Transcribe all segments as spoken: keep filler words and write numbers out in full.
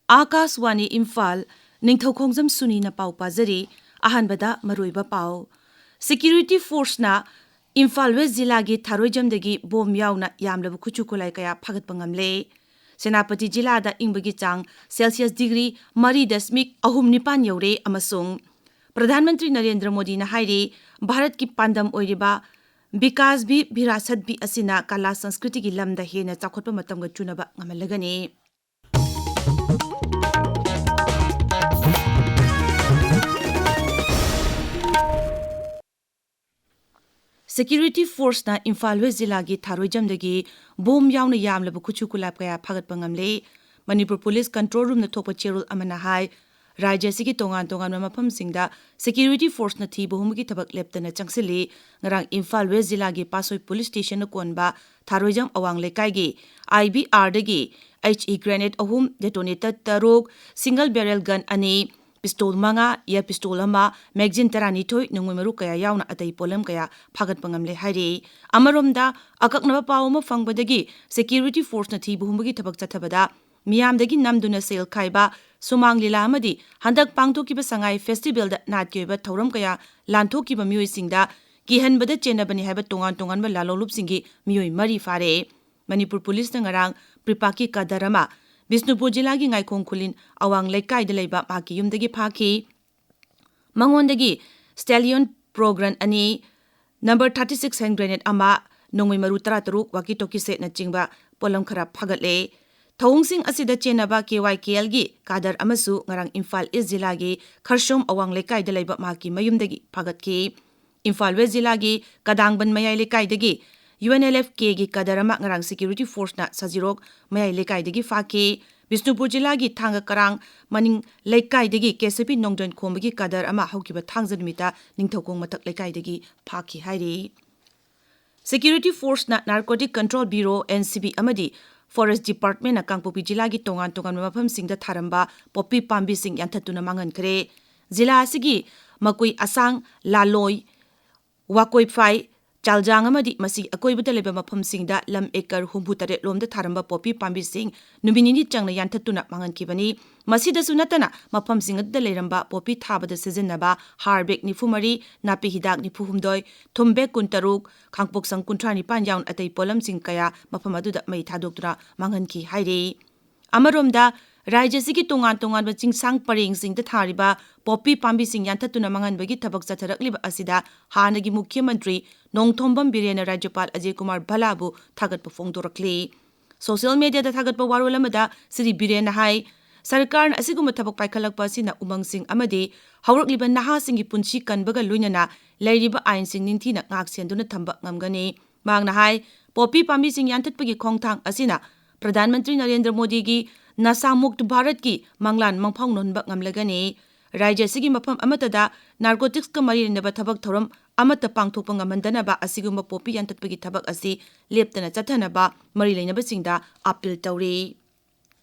ꯑꯥꯀꯥꯁꯋꯥꯅꯤ ꯏꯝꯐꯥꯜ, ꯅꯤꯡꯊꯧꯈꯣꯡꯖꯝ ꯁꯨꯅꯤꯅ ꯄꯥꯎ ꯄꯥꯖꯔꯤ꯫ ꯑꯍꯥꯟꯕꯗ ꯃꯔꯨꯑꯣꯏꯕ ꯄꯥꯎ꯫ ꯁꯦꯀ꯭ꯌꯨꯔꯤꯇꯤ ꯐꯣꯔꯁꯅ ꯏꯝꯐꯥꯜ ꯋꯦꯁ ꯖꯤꯂꯥꯒꯤ ꯊꯥꯔꯣꯏꯖꯝꯗꯒꯤ ꯕꯣꯝ ꯌꯥꯎꯅ ꯌꯥꯝꯂꯕ ꯈꯨꯠꯁꯨ ꯈꯨꯠꯂꯥꯏ ꯀꯌꯥ ꯐꯥꯒꯠꯄ ꯉꯝꯂꯦ꯫ ꯁꯦꯅꯥꯄꯇꯤ ꯖꯤꯂꯥꯗ ꯏꯪꯕꯒꯤ ꯆꯥꯡ ꯁꯦꯜꯁꯤꯌꯁ ꯗꯤꯒ꯭ꯔꯤ ꯃꯔꯤ ꯗꯁꯃꯤꯛ ꯑꯍꯨꯝ ꯅꯤꯄꯥꯟ ꯌꯧꯔꯦ ꯑꯃꯁꯨꯡ ꯄ꯭ꯔꯙꯥꯟ ꯃꯟꯇ꯭ꯔꯤ ꯅꯔꯦꯟꯗ꯭ꯔ ꯃꯣꯗꯤꯅ ꯍꯥꯏꯔꯤ, ꯚꯥꯔꯠꯀꯤ ꯄꯥꯟꯗꯝ ꯑꯣꯏꯔꯤꯕ ꯕꯤꯀꯥꯁ ꯚꯤ ꯚꯤꯔꯥꯁꯠ ꯚꯤ ꯑꯁꯤꯅ ꯀꯂꯥ ꯁꯪꯁꯀ꯭ꯔꯤꯇꯤꯒꯤ ꯂꯝꯗ ꯍꯦꯟꯅ ꯆꯥꯎꯈꯠꯄ ꯃꯇꯝꯒ ꯆꯨꯅꯕ ꯉꯝꯍꯜꯂꯒꯅꯤ꯫ ꯁꯦꯀ꯭ꯌꯨꯔꯤꯇꯤ ꯐꯣꯔꯁꯅ ꯏꯝꯐꯥꯜ ꯋꯦꯁ ꯖꯤꯂꯥꯒꯤ ꯊꯥꯔꯣꯏꯖꯝꯗꯒꯤ ꯕꯣꯝ ꯌꯥꯎꯅ ꯌꯥꯝꯂꯕ ꯈꯨꯠꯁꯨ ꯈꯨꯠꯂꯥꯏ ꯀꯌꯥ ꯐꯥꯒꯠꯄ ꯉꯝꯂꯦ꯫ ꯃꯅꯤꯄꯨꯔ ꯄꯨꯂꯤꯁ ꯀꯟꯇ꯭ꯔꯣꯜ ꯔꯨꯝꯅ ꯊꯣꯛꯄ ꯆꯦꯔꯣꯜ ꯑꯃꯅ ꯍꯥꯏ, ꯔꯥꯖ꯭ꯌ ꯑꯁꯤꯒꯤ ꯇꯣꯉꯥꯟ ꯇꯣꯉꯥꯟꯕ ꯃꯐꯝꯁꯤꯡꯗ ꯁꯦꯀ꯭ꯌꯨꯔꯤꯇꯤ ꯐꯣꯔꯁꯅ ꯊꯤꯕ ꯍꯨꯝꯕꯒꯤ ꯊꯕꯛ ꯂꯦꯞꯇꯅ ꯆꯪꯁꯤꯜꯂꯤ꯫ ꯉꯔꯥꯡ ꯏꯝꯐꯥꯜ ꯋꯦꯁ ꯖꯤꯂꯥꯒꯤ ꯄꯥꯠꯁꯣꯏ ꯄꯨꯂꯤꯁ ꯁ꯭ꯇꯦꯁꯟꯅ ꯀꯣꯟꯕ ꯊꯥꯔꯣꯏꯖꯝ ꯑꯋꯥꯡ ꯂꯩꯀꯥꯏꯒꯤ ꯑꯥꯏ ꯕꯤ ꯑꯥꯔꯗꯒꯤ ꯑꯩꯆ ꯏ ꯒ꯭ꯔꯦꯅꯦꯗ ꯑꯍꯨꯝ, ꯗꯦꯇꯣꯅꯦꯇꯔ ꯇꯔꯨꯛ, ꯁꯤꯡꯒꯜ ꯕꯦꯔꯦꯜ ꯒꯟ ꯑꯅꯤ, ꯄꯤꯁꯇꯣꯜ ꯃꯉꯥ, ꯏꯌꯥꯔ ꯄꯤꯁꯇꯣꯜ ꯑꯃ, ꯃꯦꯒꯖꯤꯟ ꯇꯔꯥꯅꯤꯊꯣꯏ, ꯅꯣꯡꯃꯩ ꯃꯔꯨ ꯀꯌꯥ ꯌꯥꯎꯅ ꯑꯇꯩ ꯄꯣꯠꯂꯝ ꯀꯌꯥ ꯐꯥꯒꯠꯄ ꯉꯝꯂꯦ ꯍꯥꯏꯔꯤ꯫ ꯑꯃꯔꯣꯝꯗ, ꯑꯀꯛꯅꯕ ꯄꯥꯎ ꯑꯃ ꯐꯪꯕꯗꯒꯤ ꯁꯦꯀ꯭ꯌꯨꯔꯤꯇꯤ ꯐꯣꯔꯁꯅ ꯊꯤꯕ ꯍꯨꯝꯕꯒꯤ ꯊꯕꯛ ꯆꯠꯊꯕꯗ ꯃꯤꯌꯥꯝꯗꯒꯤ ꯅꯝꯗꯨꯅ ꯁꯦꯜ ꯈꯥꯏꯕ, ꯁꯨꯃꯥꯡ ꯂꯤꯂꯥ ꯑꯃꯗꯤ ꯍꯟꯗꯛ ꯄꯥꯡꯊꯣꯛꯈꯤꯕ ꯁꯉꯥꯏ ꯐꯦꯁꯇꯤꯚꯦꯜꯗ ꯅꯥꯠꯀꯤ ꯑꯣꯏꯕ ꯊꯧꯔꯝ ꯀꯌꯥ ꯂꯥꯟꯊꯣꯛꯈꯤꯕ ꯃꯤꯑꯣꯏꯁꯤꯡꯗ ꯀꯤꯍꯟꯕꯗ ꯆꯦꯟꯅꯕꯅꯤ ꯍꯥꯏꯕ ꯇꯣꯉꯥꯟ ꯇꯣꯉꯥꯟꯕ ꯂꯥꯂꯣꯡꯂꯨꯞꯁꯤꯡꯒꯤ ꯃꯤꯑꯣꯏ ꯃꯔꯤ ꯐꯥꯔꯦ꯫ ꯃꯅꯤꯄꯨꯔ ꯄꯨꯂꯤꯁꯅ ꯉꯔꯥꯡ ꯄ꯭ꯔꯤꯄꯥꯛꯀꯤ ꯀꯥꯗꯔ ꯑꯃ, ꯕꯤꯁꯅꯨꯄꯨꯔ ꯖꯤꯂꯥꯒꯤ ꯉꯥꯏꯈꯣꯡ ꯈꯨꯂꯤꯟ ꯑꯋꯥꯡ ꯂꯩꯀꯥꯏꯗ ꯂꯩꯕ ꯃꯍꯥꯛꯀꯤ ꯌꯨꯝꯗꯒꯤ ꯐꯥꯈꯤ꯫ ꯃꯉꯣꯟꯗꯒꯤ ꯁ꯭ꯇꯦꯂꯤꯌꯟ ꯄ꯭ꯔꯣꯒ꯭ꯔꯟ ꯑꯅꯤ, number thirty six hand grenade ꯑꯃ, ꯅꯣꯡꯃꯩ ꯃꯔꯨ ꯇꯔꯥꯇꯔꯨꯛ, ꯋꯥꯀꯤ ꯇꯣꯀꯤ ꯁꯦꯠꯅꯆꯤꯡꯕ ꯄꯣꯠꯂꯝ ꯈꯔ ꯐꯥꯒꯠꯂꯦ꯫ ꯊꯧꯑꯣꯡꯁꯤꯡ ꯑꯁꯤꯗ ꯆꯦꯟꯅꯕ ꯀꯦ ꯋꯥꯏ ꯀꯦ ꯑꯦꯜꯒꯤ ꯀꯥꯗꯔ ꯑꯃꯁꯨ ꯉꯔꯥꯡ ꯏꯝꯐꯥꯜ ꯏꯁ ꯖꯤꯂꯥꯒꯤ ꯈꯔꯁꯣꯝ ꯑꯋꯥꯡ ꯂꯩꯀꯥꯏꯗ ꯂꯩꯕ ꯃꯍꯥꯛꯀꯤ ꯃꯌꯨꯝꯗꯒꯤ ꯐꯥꯒꯠꯈꯤ꯫ ꯏꯝꯐꯥꯜ ꯋꯦꯁ ꯖꯤꯂꯥꯒꯤ ꯀꯗꯥꯡꯕꯟ ꯃꯌꯥꯏ ꯂꯩꯀꯥꯏꯗꯒꯤ ꯌꯨ ꯑꯦꯟ ꯑꯦꯜ ꯑꯦꯐ ꯀꯦꯒꯤ ꯀꯥꯗꯔ ꯑꯃ ꯉꯔꯥꯡ ꯁꯦꯀ꯭ꯌꯨꯔꯤꯇꯤ ꯐꯣꯔꯁꯅ ꯁꯖꯤꯔꯣꯛ ꯃꯌꯥꯏ ꯂꯩꯀꯥꯏꯗꯒꯤ ꯐꯥꯈꯤ꯫ ꯕꯤꯁꯅꯨꯄꯨꯔ ꯖꯤꯂꯥꯒꯤ ꯊꯥꯡꯒ ꯀꯔꯥꯡ ꯃꯅꯤꯡ ꯂꯩꯀꯥꯏꯗꯒꯤ ꯀꯦ ꯑꯦꯁ ꯑꯦꯐ ꯄꯤ ꯅꯣꯡꯗ꯭ꯔꯦꯟ ꯈꯣꯝꯕꯒꯤ ꯀꯥꯗꯔ ꯑꯃ ꯍꯧꯈꯤꯕ ꯊꯥꯡꯖ ꯅꯨꯃꯤꯠꯇ ꯅꯤꯡꯊꯧꯈꯣꯡ ꯃꯊꯛ ꯂꯩꯀꯥꯏꯗꯒꯤ ꯐꯥꯈꯤ ꯍꯥꯏꯔꯤ꯫ ꯁꯦꯀ꯭ꯌꯨꯔꯤꯇꯤ ꯐꯣꯔꯁꯅ narcotic control bureau, N C B, ꯑꯃꯗꯤ ꯐꯣꯔꯦꯁ ꯗꯤꯄꯥꯔꯠꯃꯦꯟꯅ ꯀꯥꯡꯄꯣꯛꯄꯤ ꯖꯤꯂꯥꯒꯤ ꯇꯣꯉꯥꯟ ꯇꯣꯉꯥꯟꯕ ꯃꯐꯝꯁꯤꯡꯗ ꯊꯥꯔꯝꯕ ꯄꯣꯄꯤ ꯄꯥꯝꯕꯤꯁꯤꯡ ꯌꯥꯟꯊꯠꯇꯨꯅ ꯃꯥꯡꯍꯟꯈ꯭ꯔꯦ꯫ ꯖꯤꯂꯥ ꯑꯁꯤꯒꯤ ꯃꯀꯨꯏ ꯑꯁꯥꯡ, ꯂꯥꯂꯣꯏ, ꯋꯥꯀꯣꯏꯐꯥꯏ, ꯇꯥꯜꯖꯥꯡ ꯑꯃꯗꯤ ꯃꯁꯤꯒꯤ ꯑꯀꯣꯏꯕꯗ ꯂꯩꯕ ꯃꯐꯝꯁꯤꯡꯗ ꯂꯝ ꯑꯦꯀꯔ ꯍꯨꯝꯐꯨ ꯇꯔꯦꯠ ꯂꯣꯝꯗ ꯊꯥꯔꯝꯕ ꯄꯣꯄꯤ ꯄꯥꯝꯕꯤꯁꯤꯡ ꯅꯨꯃꯤꯠ ꯅꯤꯅꯤ ꯆꯪꯅ ꯌꯥꯟꯊꯠꯇꯨꯅ ꯃꯥꯡꯍꯟꯈꯤꯕꯅꯤ꯫ ꯃꯁꯤꯗꯁꯨ ꯅꯠꯇꯅ ꯃꯐꯝꯁꯤꯡ ꯑꯗꯨꯗ ꯂꯩꯔꯝꯕ ꯄꯣꯄꯤ ꯊꯥꯕꯗ ꯁꯤꯖꯤꯟꯅꯕ ꯍꯥꯔ ꯕꯦꯒ ꯅꯤꯐꯨ ꯃꯔꯤ, ꯅꯥꯄꯤ ꯍꯤꯗꯥꯛ ꯅꯤꯐꯨ ꯍꯨꯝꯗꯣꯏ, ꯊꯨꯝ ꯕꯦꯒ ꯀꯨꯟ ꯇꯔꯨꯛ, ꯈꯥꯡꯄꯣꯛꯁꯪ ꯀꯨꯟꯊ꯭ꯔꯥ ꯅꯤꯄꯥꯟ ꯌꯥꯎꯅ ꯑꯇꯩ ꯄꯣꯠꯂꯝꯁꯤꯡ ꯀꯌꯥ ꯃꯐꯝ ꯑꯗꯨꯗ ꯃꯩ ꯊꯥꯗꯣꯛꯇꯨꯅ ꯃꯥꯡꯍꯟꯈꯤ ꯍꯥꯏꯔꯤ꯫ ꯑꯃꯔꯣꯝꯗ, ꯔꯥꯖ꯭ꯌ ꯑꯁꯤꯒꯤ ꯇꯣꯉꯥꯟ ꯇꯣꯉꯥꯟꯕ ꯆꯤꯡꯁꯥꯡ ꯄꯔꯦꯡꯁꯤꯡꯗ ꯊꯥꯔꯤꯕ ꯄꯣꯄꯤ ꯄꯥꯝꯕꯤꯁꯤꯡ ꯌꯥꯟꯊꯠꯇꯨꯅ ꯃꯥꯡꯍꯟꯕꯒꯤ ꯊꯕꯛ ꯆꯠꯊꯔꯛꯂꯤꯕ ꯑꯁꯤꯗ ꯍꯥꯟꯅꯒꯤ ꯃꯨꯈ꯭ꯌ ꯃꯟꯇ꯭ꯔꯤ ꯅꯣꯡꯊꯣꯝꯕꯝ ꯕꯤꯔꯦꯟꯅ ꯔꯥꯖ꯭ꯌꯄꯥꯜ ꯑꯖꯌ ꯀꯨꯃꯥꯔ ꯚꯜꯂꯥꯕꯨ ꯊꯥꯒꯠꯄ ꯐꯣꯡꯗꯣꯔꯛꯂꯤ꯫ ꯁꯣꯁꯤꯌꯦꯜ ꯃꯤꯗꯤꯌꯥꯗ ꯊꯥꯒꯠꯄ ꯋꯥꯔꯣꯜ ꯑꯃꯗ ꯁ꯭ꯔꯤ ꯕꯤꯔꯦꯟꯅ ꯍꯥꯏ, ꯁꯔꯀꯥꯔꯅ ꯑꯁꯤꯒꯨꯝꯕ ꯊꯕꯛ ꯄꯥꯏꯈꯠꯂꯛꯄ ꯑꯁꯤꯅ ꯎꯃꯪꯁꯤꯡ ꯑꯃꯗꯤ ꯍꯧꯔꯛꯂꯤꯕ ꯅꯍꯥꯁꯤꯡꯒꯤ ꯄꯨꯟꯁꯤ ꯀꯟꯕꯒ ꯂꯣꯏꯅꯅ ꯂꯩꯔꯤꯕ ꯑꯥꯏꯟꯁꯤꯡ ꯅꯤꯡꯊꯤꯅ ꯉꯥꯛ ꯁꯦꯟꯗꯨꯅ ꯊꯝꯕ ꯉꯝꯒꯅꯤ꯫ ꯃꯍꯥꯛꯅ ꯍꯥꯏ, ꯄꯣꯄꯤ ꯄꯥꯝꯕꯤꯁꯤꯡ ꯌꯥꯟꯊꯠꯄꯒꯤ ꯈꯣꯡꯊꯥꯡ ꯑꯁꯤꯅ ꯄ꯭ꯔꯙꯥꯟ ꯃꯟꯇ꯭ꯔꯤ ꯅꯔꯦꯟꯗ꯭ꯔ ꯃꯣꯗꯤꯒꯤ ꯅꯁꯥ ꯃꯨꯛꯇ ꯚꯥꯔꯠꯀꯤ ꯃꯪꯂꯥꯟ ꯃꯪꯐꯥꯎꯅꯍꯟꯕ ꯉꯝꯂꯒꯅꯤ꯫ ꯔꯥꯖ꯭ꯌ ꯑꯁꯤꯒꯤ ꯃꯐꯝ ꯑꯃꯠꯇꯗ ꯅꯥꯔꯀꯣꯇꯤꯛꯁꯀ ꯃꯔꯤ ꯂꯩꯅꯕ ꯊꯕꯛ ꯊꯧꯔꯝ ꯑꯃꯠꯇ ꯄꯥꯡꯊꯣꯛꯄ ꯉꯝꯍꯟꯗꯅꯕ ꯑꯁꯤꯒꯨꯝꯕ ꯄꯣꯄꯤ ꯌꯥꯟꯊꯠꯄꯒꯤ ꯊꯕꯛ ꯑꯁꯤ ꯂꯦꯞꯇꯅ ꯆꯠꯊꯅꯕ ꯃꯔꯤ ꯂꯩꯅꯕꯁꯤꯡꯗ ꯑꯥꯄꯤꯜ ꯇꯧꯔꯤ꯫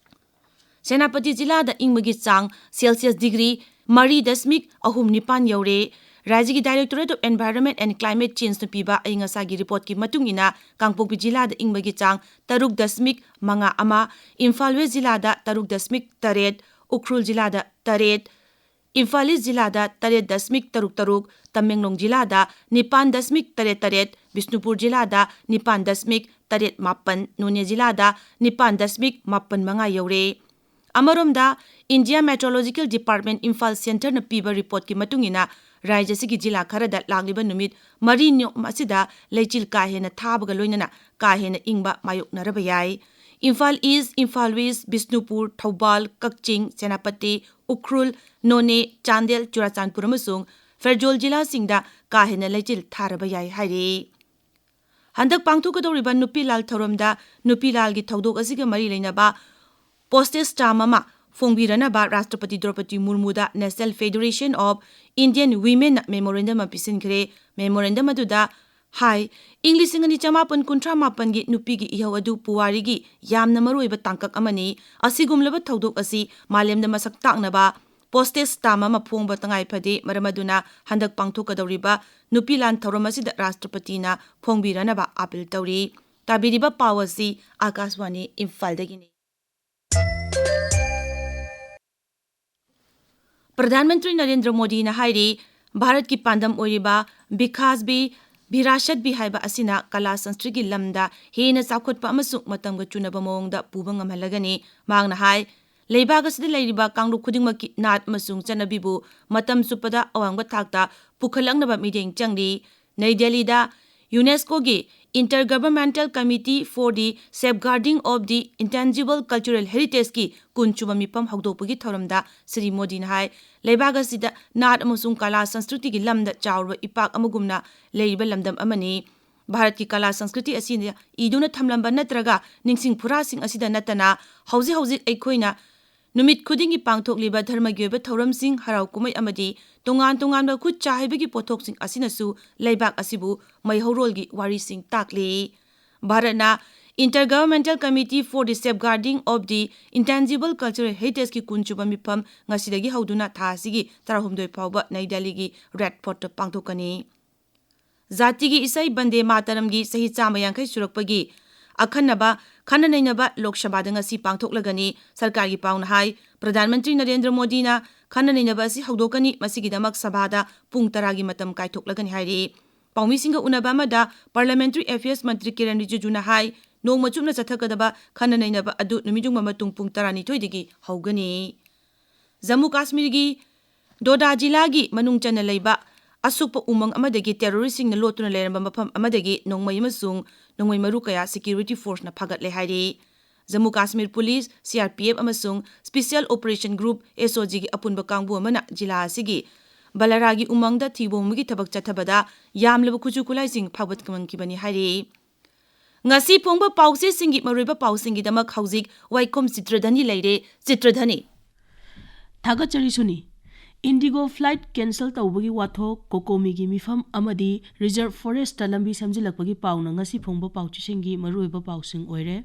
ꯁꯦꯅꯥꯄꯇꯤ ꯖꯤꯂꯥꯗ ꯏꯪꯕꯒꯤ ꯆꯥꯡ ꯁꯦꯜꯁꯤꯌꯁ ꯗꯤꯒ꯭ꯔꯤ ꯃꯔꯤ ꯗꯁꯃꯤꯛ ꯑꯍꯨꯝ ꯅꯤꯄꯥꯟ ꯌꯧꯔꯦ꯫ ꯔꯥꯖ꯭ꯌꯒꯤ Directorate of Environment and Climate Changeꯅ ꯄꯤꯕ ꯑꯏꯪ ꯑꯁꯥꯒꯤ ꯔꯤꯄꯣꯔꯠꯀꯤ ꯃꯇꯨꯡ ꯏꯟꯅ, ꯀꯥꯡꯄꯣꯛꯄꯤ ꯖꯤꯂꯥꯗ ꯏꯪꯕꯒꯤ ꯆꯥꯡ ꯇꯔꯨꯛ ꯗꯁꯃꯤꯛ ꯃꯉꯥ ꯑꯃ, ꯏꯝꯐꯥꯜ ꯋꯦꯁ ꯖꯤꯂꯥꯗ ꯇꯔꯨꯛ ꯗꯁꯃꯤꯛ ꯇꯔꯦꯠ, ꯎꯈ꯭ꯔꯨꯜ ꯖꯤꯂꯥꯗ ꯇꯔꯦꯠ, ꯏꯝꯐꯥꯜ ꯏꯁ ꯖꯤꯂꯥꯗ ꯇꯔꯦꯠ ꯗꯁꯃꯤꯛ ꯇꯔꯨꯛ ꯇꯔꯨꯛ, ꯇꯃꯦꯡꯂꯣꯡ ꯖꯤꯂꯥꯗ ꯅꯤꯄꯥꯟ ꯗꯁꯃꯤꯛ ꯇꯔꯦꯠ ꯇꯔꯦꯠ, ꯕꯤꯁꯅꯨꯄꯨꯔ ꯖꯤꯂꯥꯗ ꯅꯤꯄꯥꯟ ꯗꯁꯃꯤꯛ ꯇꯔꯦꯠ ꯃꯥꯄꯟ, ꯅꯣꯅꯦ ꯖꯤꯂꯥꯗ ꯅꯤꯄꯥꯟ ꯗꯁꯃꯤꯛ ꯃꯥꯄꯟ ꯃꯉꯥ ꯌꯧꯔꯦ꯫ ꯑꯃꯔꯣꯝꯗ, India Meteorological Department ꯏꯝꯐꯥꯜ ꯁꯦꯟꯇꯔꯅ ꯄꯤꯕ ꯔꯤꯄꯣꯔꯠꯀꯤ ꯃꯇꯨꯡ ꯏꯟꯅ, ꯔꯥꯖ꯭ꯌ ꯑꯁꯤꯒꯤ ꯖꯤꯂꯥ ꯈꯔꯗ ꯂꯥꯛꯂꯤꯕ ꯅꯨꯃꯤꯠ ꯃꯔꯤꯅꯤ ꯑꯁꯤꯗ ꯂꯩꯆꯤꯜ ꯀꯥ ꯍꯦꯟꯅ ꯊꯥꯕꯒ ꯂꯣꯏꯅꯅ ꯀꯥ ꯍꯦꯟꯅ ꯏꯪꯕ ꯃꯥꯌꯣꯛꯅꯔꯕ ꯌꯥꯏ꯫ ꯏꯝꯐꯥꯜ ꯏꯁ, ꯏꯝꯐꯥꯜ ꯋꯦꯁ, ꯕꯤꯁꯅꯨꯄꯨꯔ, ꯊꯧꯕꯥꯜ, ꯀꯛꯆꯤꯡ, ꯁꯦꯅꯥꯄꯇꯤ, ꯎꯈ꯭ꯔꯨꯜ, ꯅꯣꯅꯦ, ꯆꯥꯟꯗꯦꯜ, ꯆꯨꯔꯥꯆꯥꯟꯄꯨꯔ ꯑꯃꯁꯨꯡ ꯐꯦꯔꯖꯣꯜ ꯖꯤꯂꯥꯁꯤꯡꯗ ꯀꯥ ꯍꯦꯟꯅ ꯂꯩꯆꯤꯜ ꯊꯥꯔꯕ ꯌꯥꯏ ꯍꯥꯏꯔꯤ꯫ ꯍꯟꯗꯛ ꯄꯥꯡꯊꯣꯛꯀꯗꯧꯔꯤꯕ ꯅꯨꯄꯤ ꯂꯥꯜ ꯊꯧꯔꯝꯗ ꯅꯨꯄꯤ ꯂꯥꯜꯒꯤ ꯊꯧꯗꯣꯛ ꯑꯁꯤꯒ ꯃꯔꯤ ꯂꯩꯅꯕ postage stamp ꯑꯃ ꯐꯣꯡꯕꯤꯔꯅꯕ ꯔꯥꯁꯇ꯭ꯔꯄꯇꯤ ꯗ꯭ꯔꯧꯄꯗꯤ ꯃꯨꯔꯃꯨꯗ National Federation of Indian Womenꯅ memorandum ꯑꯃ ꯄꯤꯁꯤꯟꯈ꯭ꯔꯦ꯫ Memorandum ꯑꯗꯨꯗ ꯍꯥꯏ, ꯏꯪ ꯂꯤꯁꯤꯡ ꯑꯅꯤ ꯆꯃꯥꯄꯟ ꯀꯨꯟꯊ꯭ꯔꯥ ꯃꯥꯄꯟꯒꯤ ꯅꯨꯄꯤꯒꯤ ꯏꯍꯧ ꯑꯗꯨ ꯄꯨꯋꯥꯔꯤꯒꯤ ꯌꯥꯝꯅ ꯃꯔꯨꯑꯣꯏꯕ ꯇꯥꯡꯀꯛ ꯑꯃꯅꯤ꯫ ꯑꯁꯤꯒꯨꯝꯂꯕ ꯊꯧꯗꯣꯛ ꯑꯁꯤ ꯃꯥꯂꯦꯝꯗ ꯃꯁꯛ ꯇꯥꯛꯅꯕ postage stamp ꯑꯃ ꯐꯣꯡꯕ ꯇꯉꯥꯏ ꯐꯗꯦ꯫ ꯃꯔꯝ ꯑꯗꯨꯅ ꯍꯟꯗꯛ ꯄꯥꯡꯊꯣꯛꯀꯗꯧꯔꯤꯕ ꯅꯨꯄꯤ ꯂꯥꯟ ꯊꯧꯔꯝ ꯑꯁꯤꯗ ꯔꯥꯁꯇ꯭ꯔꯄꯇꯤꯅ ꯐꯣꯡꯕꯤꯔꯅꯕ ꯑꯥꯄꯤꯜ ꯇꯧꯔꯤ꯫ ꯇꯥꯕꯤꯔꯤꯕ ꯄꯥꯎ ꯑꯁꯤ ꯑꯥꯀꯥꯁꯕꯥꯅꯤ ꯏꯝꯐꯥꯜꯗꯒꯤꯅꯤ꯫ ꯄ꯭ꯔꯙꯥꯟ ꯃꯟꯇ꯭ꯔꯤ ꯅꯔꯦꯟꯗ꯭ꯔ ꯃꯣꯗꯤꯅ ꯍꯥꯏꯔꯤ, ꯚꯥꯔꯠꯀꯤ ꯄꯥꯟꯗꯝ ꯑꯣꯏꯔꯤꯕ ꯕꯤꯀꯥꯁ ꯚꯤ ꯚꯤꯔꯥꯁꯠ ꯚꯤ ꯍꯥꯏꯕ ꯑꯁꯤꯅ ꯀꯂꯥ ꯁꯪꯁꯀ꯭ꯔꯤꯠꯀꯤ ꯂꯝꯗ ꯍꯦꯟꯅ ꯆꯥꯎꯈꯠꯄ ꯑꯃꯁꯨꯡ ꯃꯇꯝꯒ ꯆꯨꯅꯕ ꯃꯑꯣꯡꯗ ꯄꯨꯕ ꯉꯝꯍꯜꯂꯒꯅꯤ꯫ ꯃꯍꯥꯛꯅ ꯍꯥꯏ, ꯂꯩꯕꯥꯛ ꯑꯁꯤꯗ ꯂꯩꯔꯤꯕ ꯀꯥꯡꯂꯨꯞ ꯈꯨꯗꯤꯡꯃꯛꯀꯤ ꯅꯥꯠ ꯑꯃꯁꯨꯡ ꯆꯠꯅꯕꯤꯕꯨ ꯃꯇꯝ ꯆꯨꯞꯄꯗ ꯑꯋꯥꯡꯕ ꯊꯥꯛꯇ ꯄꯨꯈꯠꯂꯛꯅꯕ ꯃꯤꯠꯌꯦꯡ ꯆꯪꯂꯤ꯫ ꯅꯩ ꯗꯦꯜꯂꯤꯗ UNESCOꯒꯤ Intergovernmental Committee for the Safeguarding of the Intangible Cultural Heritageꯀꯤ ꯀꯨꯟꯁꯨꯕ ꯃꯤꯐꯝ ꯍꯧꯗꯣꯛꯄꯒꯤ ꯊꯧꯔꯝꯗ ꯁ꯭ꯔꯤ ꯃꯣꯗꯤꯅ ꯍꯥꯏ, ꯂꯩꯕꯥꯛ ꯑꯁꯤꯗ ꯅꯥꯠ ꯑꯃꯁꯨꯡ ꯀꯂꯥ ꯁꯪꯁꯀ꯭ꯔꯤꯇꯤꯒꯤ ꯂꯝꯗ ꯆꯥꯎꯔꯕ ꯏꯄꯥꯛ ꯑꯃꯒꯨꯝꯅ ꯂꯩꯔꯤꯕ ꯂꯝꯗꯝ ꯑꯃꯅꯤ꯫ ꯚꯥꯔꯠꯀꯤ ꯀꯂꯥ ꯁꯪꯁꯀ꯭ꯔꯤꯇꯤ ꯑꯁꯤꯅ ꯏꯗꯨꯅ ꯊꯝꯂꯝꯕ ꯅꯠꯇ꯭ꯔꯒ ꯅꯤꯡꯁꯤꯡ ꯐꯨꯔꯥꯁꯤꯡ ꯑꯁꯤꯗ ꯅꯠꯇꯅ, ꯍꯧꯖꯤꯛ ꯍꯧꯖꯤꯛ ꯑꯩꯈꯣꯏꯅ ꯅꯨꯃꯤꯠ ꯈꯨꯗꯤꯡꯒꯤ ꯄꯥꯡꯊꯣꯛꯂꯤꯕ ꯙꯔꯃꯒꯤ ꯑꯣꯏꯕ ꯊꯧꯔꯝꯁꯤꯡ, ꯍꯔꯥꯎ ꯀꯨꯝꯍꯩ ꯑꯃꯗꯤ ꯇꯣꯉꯥꯟ ꯇꯣꯉꯥꯟꯕ ꯈꯨꯠ ꯁꯥ ꯍꯩꯕꯒꯤ ꯄꯣꯠꯊꯣꯛꯁꯤꯡ ꯑꯁꯤꯅꯁꯨ ꯂꯩꯕꯥꯛ ꯑꯁꯤꯕꯨ ꯃꯩꯍꯧꯔꯣꯜꯒꯤ ꯋꯥꯔꯤꯁꯤꯡ ꯇꯥꯛꯂꯤ꯫ ꯚꯥꯔꯠꯅ Intergovernmental Committee for the Safeguarding of the Intangible Cultural Heritageꯀꯤ ꯀꯨꯟꯁꯨꯕ ꯃꯤꯐꯝ ꯉꯁꯤꯗꯒꯤ ꯍꯧꯗꯨꯅ ꯊꯥ ꯑꯁꯤꯒꯤ ꯇꯔꯥꯍꯨꯝꯗꯣꯏ ꯐꯥꯎꯕ ꯅꯩ ꯗꯦꯜꯂꯤꯒꯤ ꯔꯦꯗ ꯐꯣꯔꯠꯇ ꯄꯥꯡꯊꯣꯛꯀꯅꯤ꯫ ꯖꯥꯇꯤꯒꯤ ꯏꯁꯩ ꯕꯟꯗꯦ ꯃꯥꯇꯔꯝꯒꯤ ꯆꯍꯤ ꯆꯥꯝꯃ ꯌꯥꯡꯈꯩ ꯁꯨꯔꯛꯄꯒꯤ ꯑꯈꯟꯅꯕ ꯈꯟꯅ ꯅꯩꯅꯕ ꯂꯣꯛ ꯁꯚꯥꯗ ꯉꯁꯤ ꯄꯥꯡꯊꯣꯛꯂꯒꯅꯤ꯫ ꯁꯔꯀꯥꯔꯒꯤ ꯄꯥꯎꯅ ꯍꯥꯏ, ꯄ꯭ꯔꯙꯥꯟ ꯃꯟꯇ꯭ꯔꯤ ꯅꯔꯦꯟꯗ꯭ꯔ ꯃꯣꯗꯤꯅ ꯈꯟꯅ ꯅꯩꯅꯕ ꯑꯁꯤ ꯍꯧꯗꯣꯛꯀꯅꯤ꯫ ꯃꯁꯤꯒꯤꯗꯃꯛ ꯁꯚꯥꯗ ꯄꯨꯡ ꯇꯔꯥꯒꯤ ꯃꯇꯝ ꯀꯥꯏꯊꯣꯛꯂꯒꯅꯤ ꯍꯥꯏꯔꯤ꯫ ꯄꯥꯎꯃꯤꯁꯤꯡꯒ ꯎꯅꯕ ꯑꯃꯗ Parliamentary Affairs ꯃꯟꯇ꯭ꯔꯤ ꯀꯤꯔꯟ ꯔꯤꯖꯤꯖꯨꯅ ꯍꯥꯏ, ꯅꯣꯡꯃ ꯆꯨꯞꯅ ꯆꯠꯊꯒꯗꯕ ꯈꯟꯅ ꯅꯩꯅꯕ ꯑꯗꯨ ꯅꯨꯃꯤꯠ ꯌꯨꯡꯕ ꯃꯇꯨꯡ ꯄꯨꯡ ꯇꯔꯥꯅꯤꯊꯣꯏꯗꯒꯤ ꯍꯧꯒꯅꯤ꯫ ꯖꯝꯃꯨ ꯀꯥꯁꯃꯤꯔꯒꯤ ꯗꯣꯗꯥ ꯖꯤꯂꯥꯒꯤ ꯃꯅꯨꯡ ꯆꯟꯅ ꯂꯩꯕ ꯑꯁꯣꯛꯄ ꯎꯃꯪ ꯑꯃꯗꯒꯤ ꯇꯦꯔꯣꯔꯤꯁꯁꯤꯡꯅ ꯂꯣꯠꯇꯨꯅ ꯂꯩꯔꯝꯕ ꯃꯐꯝ ꯑꯃꯗꯒꯤ ꯅꯣꯡꯃꯩ ꯑꯃꯁꯨꯡ ꯅꯣꯡꯃꯩ ꯃꯔꯨ ꯀꯌꯥ ꯁꯦꯀ꯭ꯌꯨꯔꯤꯇꯤ ꯐꯣꯔꯁꯅ ꯐꯥꯒꯠꯂꯦ ꯍꯥꯏꯔꯤ꯫ ꯖꯝꯃꯨ ꯀꯥꯁꯃꯤꯔ ꯄꯨꯂꯤꯁ, CRPF ꯑꯃꯁꯨꯡ Special Operation Group, SOGꯒꯤ ꯑꯄꯨꯟꯕ ꯀꯥꯡꯕꯨ ꯑꯃꯅ ꯖꯤꯂꯥ ꯑꯁꯤꯒꯤ ꯕꯂꯥꯔꯥꯒꯤ ꯎꯃꯪꯗ ꯊꯤꯕꯣꯡꯕꯒꯤ ꯊꯕꯛ ꯆꯠꯊꯕꯗ ꯌꯥꯝꯂꯕ ꯈꯨꯠꯁꯨ ꯈꯨꯠꯂꯥꯏꯁꯤꯡ ꯐꯥꯒꯠ ꯉꯝꯈꯤꯕꯅꯤ ꯍꯥꯏꯔꯤ꯫ ꯉꯁꯤ ꯐꯣꯡꯕ ꯄꯥꯎꯆꯦꯁꯤꯡꯒꯤ ꯃꯔꯨꯑꯣꯏꯕ ꯄꯥꯎꯁꯤꯡꯒꯤꯗꯃꯛ ꯍꯧꯖꯤꯛ ꯋꯥꯏꯈꯣꯝ ꯆꯤꯇ꯭ꯔꯙꯅꯤ ꯂꯩꯔꯦ꯫ ꯆꯤꯇ꯭ꯔꯙꯅꯤ꯫ ꯊꯥꯒꯠꯆꯔꯤ ꯁꯨꯅꯤ꯫ IndiGo flight cancel ꯇꯧꯕꯒꯤ ꯋꯥꯊꯣꯛ, ꯀꯣꯀꯣꯃꯤꯒꯤ ꯃꯤꯐꯝ ꯑꯃꯗꯤ Reserve Forestꯇ ꯂꯝꯕꯤ ꯁꯦꯝꯖꯤꯜꯂꯛꯄꯒꯤ ꯄꯥꯎꯅ ꯉꯁꯤ ꯐꯣꯡꯕ ꯄꯥꯎꯆꯦꯁꯤꯡꯒꯤ ꯃꯔꯨꯑꯣꯏꯕ ꯄꯥꯎꯁꯤꯡ ꯑꯣꯏꯔꯦ꯫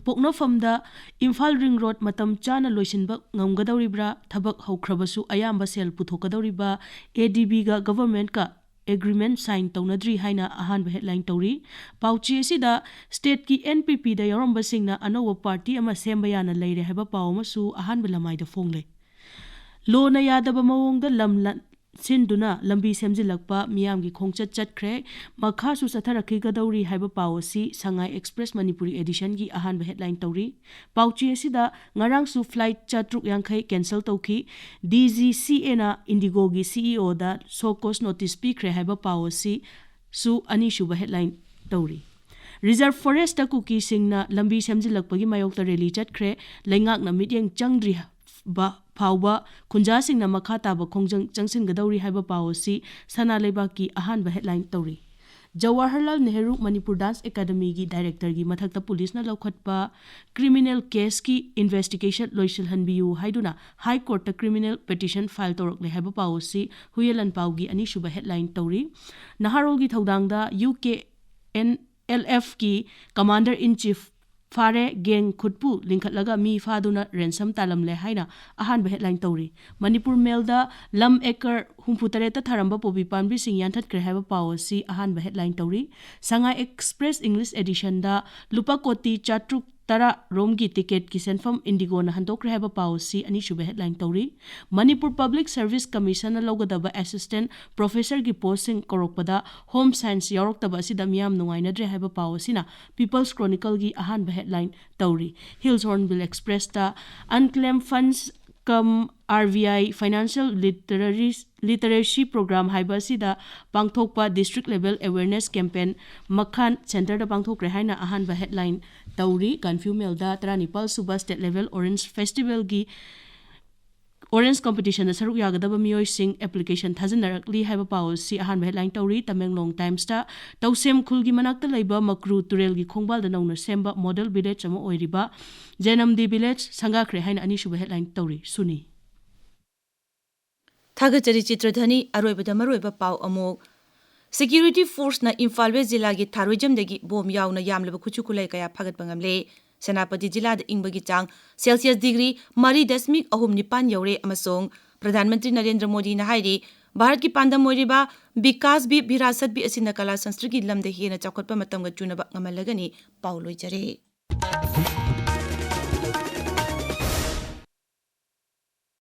ꯄꯣꯛꯅꯐꯝꯗ ꯏꯝꯐꯥꯜ ꯔꯤꯡ ꯔꯣꯗ ꯃꯇꯝ ꯆꯥꯅ ꯂꯣꯏꯁꯤꯟꯕ ꯉꯝꯒꯗꯧꯔꯤꯕ꯭ꯔꯥ? ꯊꯕꯛ ꯍꯧꯈ꯭ꯔꯕꯁꯨ ꯑꯌꯥꯝꯕ ꯁꯦꯜ ꯄꯨꯊꯣꯛꯀꯗꯧꯔꯤꯕ ꯑꯦ ꯗꯤ ꯕꯤꯒ ꯒꯚꯔꯟꯃꯦꯟꯠꯀ ꯑꯦꯒ꯭ꯔꯤꯃꯦꯟꯠ ꯁꯥꯏꯟ ꯇꯧꯅꯗ꯭ꯔꯤ ꯍꯥꯏꯅ ꯑꯍꯥꯟꯕ ꯍꯦꯗꯂꯥꯏꯟ ꯇꯧꯔꯤ꯫ ꯄꯥꯎꯆꯦ ꯑꯁꯤꯗ ꯁ꯭ꯇꯦꯠꯀꯤ ꯑꯦꯟ ꯄꯤ ꯄꯤꯗ ꯌꯥꯎꯔꯝꯕꯁꯤꯡꯅ ꯑꯅꯧꯕ ꯄꯥꯔꯇꯤ ꯑꯃ ꯁꯦꯝꯕ ꯌꯥꯅ ꯂꯩꯔꯦ ꯍꯥꯏꯕ ꯄꯥꯎ ꯑꯃꯁꯨ ꯑꯍꯥꯟꯕ ꯂꯃꯥꯏꯗ ꯐꯣꯡꯂꯦ꯫ ꯂꯣꯅ ꯌꯥꯗꯕ ꯃꯑꯣꯡꯗ ꯂꯝ ꯂꯟ-, ꯁꯤꯟꯗꯨꯅ ꯂꯝꯕꯤ ꯁꯦꯝꯖꯤꯜꯂꯛꯄ ꯃꯤꯌꯥꯝꯒꯤ ꯈꯣꯡꯆꯠ ꯆꯠꯈ꯭ꯔꯦ, ꯃꯈꯥꯁꯨ ꯆꯠꯊꯔꯛꯈꯤꯒꯗꯧꯔꯤ ꯍꯥꯏꯕ ꯄꯥꯎ ꯑꯁꯤ ꯁꯉꯥꯏ ꯑꯦꯛꯁꯄ꯭ꯔꯦꯁ ꯃꯅꯤꯄꯨꯔꯤ ꯑꯦꯗꯤꯁꯟꯒꯤ ꯑꯍꯥꯟꯕ ꯍꯦꯗꯂꯥꯏꯟ ꯇꯧꯔꯤ꯫ ꯄꯥꯎꯆꯦ ꯑꯁꯤꯗ ꯉꯔꯥꯡꯁꯨ ꯐ꯭ꯂꯥꯏꯠ ꯆꯥꯇ꯭ꯔꯨꯛ ꯌꯥꯡꯈꯩ ꯀꯦꯟꯁꯦꯜ ꯇꯧꯈꯤ, ꯗꯤ ꯖꯤ ꯁꯤ ꯑꯦꯅ ꯏꯟꯗꯤꯒꯣꯒꯤ ꯁꯤ ꯏ ꯑꯣꯗ ꯁꯣ ꯀꯣꯁ ꯅꯣꯇꯤꯁ ꯄꯤꯈ꯭ꯔꯦ ꯍꯥꯏꯕ ꯄꯥꯎ ꯑꯁꯤ ꯁꯨ ꯑꯅꯤꯁꯨꯕ ꯍꯦꯗꯂꯥꯏꯟ ꯇꯧꯔꯤ꯫ ꯔꯤꯖꯔꯚ ꯐꯣꯔꯦꯁꯇ ꯀꯨꯀꯤꯁꯤꯡꯅ ꯂꯝꯕꯤ ꯁꯦꯝꯖꯤꯜꯂꯛꯄꯒꯤ ꯃꯥꯌꯣꯛꯇ ꯔꯦꯂꯤ ꯆꯠꯈ꯭ꯔꯦ, ꯂꯩꯉꯥꯛꯅ ꯃꯤꯠꯌꯦꯡ ꯆꯪꯗ꯭ꯔꯤ ꯕ-, ꯐꯥꯎꯕ ꯈꯨꯟꯖꯥꯁꯤꯡꯅ ꯃꯈꯥ ꯇꯥꯕ ꯈꯣꯡꯖꯪ ꯆꯪꯁꯤꯟꯒꯗꯧꯔꯤ ꯍꯥꯏꯕ ꯄꯥꯎ ꯑꯁꯤ ꯁꯅꯥ ꯂꯩꯕꯥꯛꯀꯤ ꯑꯍꯥꯟꯕ ꯍꯦꯗꯂꯥꯏꯟ ꯇꯧꯔꯤ꯫ ꯖꯋꯥꯍꯔꯂꯥꯜ ꯅꯦꯍꯔꯨ ꯃꯅꯤꯄꯨꯔ ꯗꯥꯟꯁ ꯑꯦꯀꯥꯗꯃꯤꯒꯤ ꯗꯥꯏꯔꯦꯛꯇꯔꯒꯤ ꯃꯊꯛꯇ ꯄꯨꯂꯤꯁꯅ ꯂꯧꯈꯠꯄ ꯀ꯭ꯔꯤꯃꯤꯅꯦꯜ ꯀꯦꯁꯀꯤ ꯏꯟꯚꯦꯁꯇꯤꯒꯦꯁꯟ ꯂꯣꯏꯁꯤꯜꯍꯟꯕꯤꯌꯨ ꯍꯥꯏꯗꯨꯅ ꯍꯥꯏ ꯀꯣꯔꯠꯇ ꯀ꯭ꯔꯤꯃꯤꯅꯦꯜ ꯄꯦꯇꯤꯁꯟ ꯐꯥꯏꯜ ꯇꯧꯔꯛꯂꯦ ꯍꯥꯏꯕ ꯄꯥꯎ ꯑꯁꯤ ꯍꯨꯏꯌꯦꯟ ꯂꯥꯟꯄꯥꯎꯒꯤ ꯑꯅꯤꯁꯨꯕ ꯍꯦꯗꯂꯥꯏꯟ ꯇꯧꯔꯤ꯫ ꯅꯍꯥꯔꯣꯜꯒꯤ ꯊꯧꯗꯥꯡꯗ ꯌꯨ ꯀꯦ ꯑꯦꯟ ꯑꯦꯜ ꯑꯦꯐꯀꯤ ꯀꯃꯥꯟꯗꯔ ꯏꯟ ꯆꯤꯐ ꯐꯥꯔꯦ, ꯒꯦꯡ ꯈꯨꯠꯄꯨ ꯂꯤꯡꯈꯠꯂꯒ ꯃꯤ ꯐꯥꯗꯨꯅ ꯔꯦꯟꯁꯝ ꯇꯥꯂꯝꯂꯦ ꯍꯥꯏꯅ ꯑꯍꯥꯟꯕ ꯍꯦꯗꯂꯥꯏꯟ ꯇꯧꯔꯤ꯫ ꯃꯅꯤꯄꯨꯔ ꯃꯦꯜꯗ ꯂꯝ ꯑꯦꯀꯔ ꯍꯨꯝꯐꯨꯇꯔꯦꯠꯇ ꯊꯥꯔꯝꯕ ꯄꯣꯕꯤ ꯄꯥꯝꯕꯤꯁꯤꯡ ꯌꯥꯟꯊꯠꯈ꯭ꯔꯦ ꯍꯥꯏꯕ ꯄꯥꯎ ꯑꯁꯤ ꯑꯍꯥꯟꯕ ꯍꯦꯗꯂꯥꯏꯟ ꯇꯧꯔꯤ꯫ ꯁꯉꯥꯏ ꯑꯦꯛꯁꯄ꯭ꯔꯦꯁ ꯏꯪꯂꯤꯁ ꯑꯦꯗꯤꯁꯟꯗ ꯂꯨꯄꯥ ꯀꯣꯇꯤ ꯆꯥꯇ꯭ꯔꯨꯛ ꯇꯔꯥ ꯔꯣꯝꯒꯤ ꯇꯤꯀꯦꯠꯀꯤ ꯁꯦꯟꯐꯝ ꯏꯟꯗꯤꯒꯣꯅ ꯍꯟꯗꯣꯛꯈ꯭ꯔꯦ ꯍꯥꯏꯕ ꯄꯥꯎ ꯑꯁꯤ ꯑꯅꯤꯁꯨꯕ ꯍꯦꯗꯂꯥꯏꯟ ꯇꯧꯔꯤ꯫ ꯃꯅꯤꯄꯨꯔ ꯄꯕ꯭ꯂꯤꯛ ꯁꯔꯚꯤꯁ ꯀꯃꯤꯁꯟꯅ ꯂꯧꯒꯗꯕ ꯑꯦꯁꯤꯁꯇꯦꯟꯠ ꯄ꯭ꯔꯣꯐꯦꯁꯔꯒꯤ ꯄꯣꯁꯁꯤꯡ ꯀꯧꯔꯛꯄꯗ ꯍꯣꯝ ꯁꯥꯏꯟꯁ ꯌꯥꯎꯔꯛꯇꯕ ꯑꯁꯤꯗ ꯃꯤꯌꯥꯝ ꯅꯨꯡꯉꯥꯏꯅꯗ꯭ꯔꯦ ꯍꯥꯏꯕ ꯄꯥꯎ ꯑꯁꯤꯅ ꯄꯤꯄꯜꯁ ꯀ꯭ꯔꯣꯅꯤꯀꯜꯒꯤ ꯑꯍꯥꯟꯕ ꯍꯦꯗꯂꯥꯏꯟ ꯇꯧꯔꯤ꯫ ꯍꯤꯜꯁ ꯍꯣꯔꯟꯕꯤꯜ ꯑꯦꯛꯁꯄ꯭ꯔꯦꯁꯇ unclaimed funds cum R V I financial literacy program ꯍꯥꯏꯕ ꯑꯁꯤꯗ ꯄꯥꯡꯊꯣꯛꯄ ꯗꯤꯁꯇ꯭ꯔꯤꯛ ꯂꯦꯚꯦꯜ ꯑꯦꯋꯦꯔꯅꯦꯁ ꯀꯦꯝꯄꯦꯟ ꯃꯈꯥꯟ ꯁꯦꯟꯇꯔꯗ ꯄꯥꯡꯊꯣꯛꯈ꯭ꯔꯦ ꯍꯥꯏꯅ ꯑꯍꯥꯟꯕ ꯍꯦꯗꯂꯥꯏꯟ ꯇꯧꯔꯤ꯫ ꯒꯥꯟꯐ꯭ꯌꯨ ꯃꯦꯜꯗ ꯇꯔꯥꯅꯤꯄꯥꯜ ꯁꯨꯕ ꯁ꯭ꯇꯦꯠ ꯂꯦꯚꯦꯜ ꯑꯣꯔꯦꯟꯖ ꯐꯦꯁꯇꯤꯚꯦꯜꯒꯤ ꯑꯣꯔꯦꯟꯖ ꯀꯝꯄꯤꯇꯤꯁꯟꯗ ꯁꯔꯨꯛ ꯌꯥꯒꯗꯕ ꯃꯤꯑꯣꯏꯁꯤꯡ ꯑꯦꯄ꯭ꯂꯤꯀꯦꯁꯟ ꯊꯥꯖꯤꯟꯅꯔꯛꯂꯤ ꯍꯥꯏꯕ ꯄꯥꯎ ꯑꯁꯤ ꯑꯍꯥꯟꯕ ꯍꯦꯗꯂꯥꯏꯟ ꯇꯧꯔꯤ꯫ ꯇꯃꯦꯡꯂꯣꯡ ꯇꯥꯏꯝꯁꯇ ꯇꯧꯁꯦꯝ ꯈꯨꯜꯒꯤ ꯃꯅꯥꯛꯇ ꯂꯩꯕ ꯃꯀ꯭ꯔꯨ ꯇꯨꯔꯦꯜꯒꯤ ꯈꯣꯡꯕꯥꯜꯗ ꯅꯧꯅ ꯁꯦꯝꯕ ꯃꯣꯗꯦꯜ ꯚꯤꯂꯦꯖ ꯑꯃ ꯑꯣꯏꯔꯤꯕ ꯖꯦꯅꯝꯗꯤ ꯚꯤꯂꯦꯖ ꯁꯪꯒꯥꯈ꯭ꯔꯦ ꯍꯥꯏꯅ ꯑꯅꯤꯁꯨꯕ ꯍꯦꯗꯂꯥꯏꯟ ꯇꯧꯔꯤ꯫ ꯁꯨꯅꯤ꯫ ꯊꯥꯒꯠꯆꯔꯤ ꯆꯤꯇ꯭ꯔꯙꯅꯤ꯫ ꯑꯔꯣꯏꯕꯗ ꯃꯔꯨꯑꯣꯏꯕ ꯄꯥꯎ ꯑꯃꯨꯛ꯫ Security forceꯅ ꯏꯝꯐꯥꯜ ꯋꯦꯁ ꯖꯤꯂꯥꯒꯤ ꯊꯥꯔꯣꯏꯖꯝꯗꯒꯤ ꯕꯣꯝ ꯌꯥꯎꯅ ꯌꯥꯝꯂꯕ ꯈꯨꯠꯁꯨ ꯈꯨꯠꯂꯥꯏ ꯀꯌꯥ ꯐꯥꯒꯠꯄ ꯉꯝꯂꯦ꯫ ꯁꯦꯅꯥꯄꯇꯤ ꯖꯤꯂꯥꯗ ꯏꯪꯕꯒꯤ ꯆꯥꯡ ꯁꯦꯜꯁꯤꯌꯁ ꯗꯤꯒ꯭ꯔꯤ ꯃꯔꯤ ꯗꯁꯃꯤꯛ ꯑꯍꯨꯝ ꯅꯤꯄꯥꯟ ꯌꯧꯔꯦ ꯑꯃꯁꯨꯡ ꯄ꯭ꯔꯙꯥꯟ ꯃꯟꯇ꯭ꯔꯤ ꯅꯔꯦꯟꯗ꯭ꯔ ꯃꯣꯗꯤꯅ ꯍꯥꯏꯔꯤ, ꯚꯥꯔꯠꯀꯤ ꯄꯥꯟꯗꯝ ꯑꯣꯏꯔꯤꯕ ꯕꯤꯀꯥꯁ ꯚꯤ ꯚꯤꯔꯥꯁꯠ ꯚꯤ ꯑꯁꯤꯅ ꯀꯂꯥ ꯁꯪꯁꯀ꯭ꯔꯤꯠꯀꯤ ꯂꯝꯗ ꯍꯦꯟꯅ ꯆꯥꯎꯈꯠꯄ ꯃꯇꯝꯒ ꯆꯨꯅꯕ ꯉꯝꯍꯜꯂꯒꯅꯤ꯫ ꯄꯥꯎ ꯂꯣꯏꯖꯔꯦ꯫